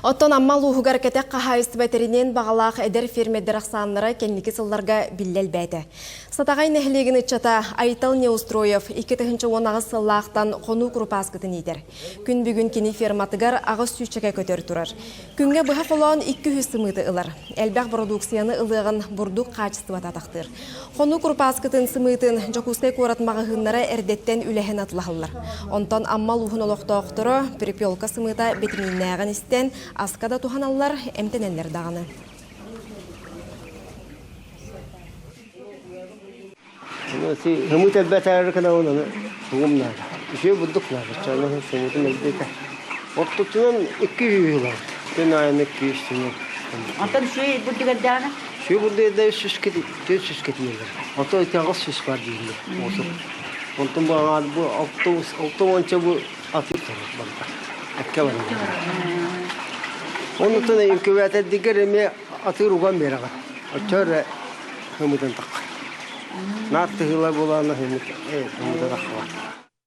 Оттон Амма улууһугар кэтэх хаһаайыстыба тэриниэн баҕалаах эдэр фермердэр ахсааннара кэнники сылларга биллэ элбээтэ. Сатаҕай нэһилиэгин ыччата Айтал Неустроев 2018 сыллаахтан хонуу курупааскытын иитэр. Күн бүгүн кини ферматыгар аҕыс сүүсчэкэ көтөр турар. Күҥҥэ быһа холоон 200 сымыыты ылар. Элбэх бородууксуйаны ылыаҕын бурдук хаачыстыбата атахтыыр. Хонуу курупааскытын сымыытын Дьокуускай куорат маҕаһыыннара эрдэттэн үлэһэн атылаһаллар. Онтон Амма улууһун олохтоохторо перепелка сымыыта битимииннээҕин истэн, аска да туһаналлар, эмтэнэллэр даҕаны. Сымыыт элбэтээри гынабын аны тугум наада. Үчүгэй бурдук наада. Чаана сымыытын элбэтэ. Ортотунан 200 ылабыт. Күн аайы 200 сымыыт. Онтон үчүгэй бурдук эрдэҕинэ? Үчүгэй бурдук эрдэ 300 кетиэллэр. Ото ити 800 бар дииллэр. Отут. Онтон бу аҥаар бу алта уонча бу атыы турар барда. Экке барар. Оннуттан инкубатордыгар эмиэ атыыр уган биэрэҕин. Оччо эрэ һымытын тахха. Наар тыһыыла буолаана һымыта таххабат.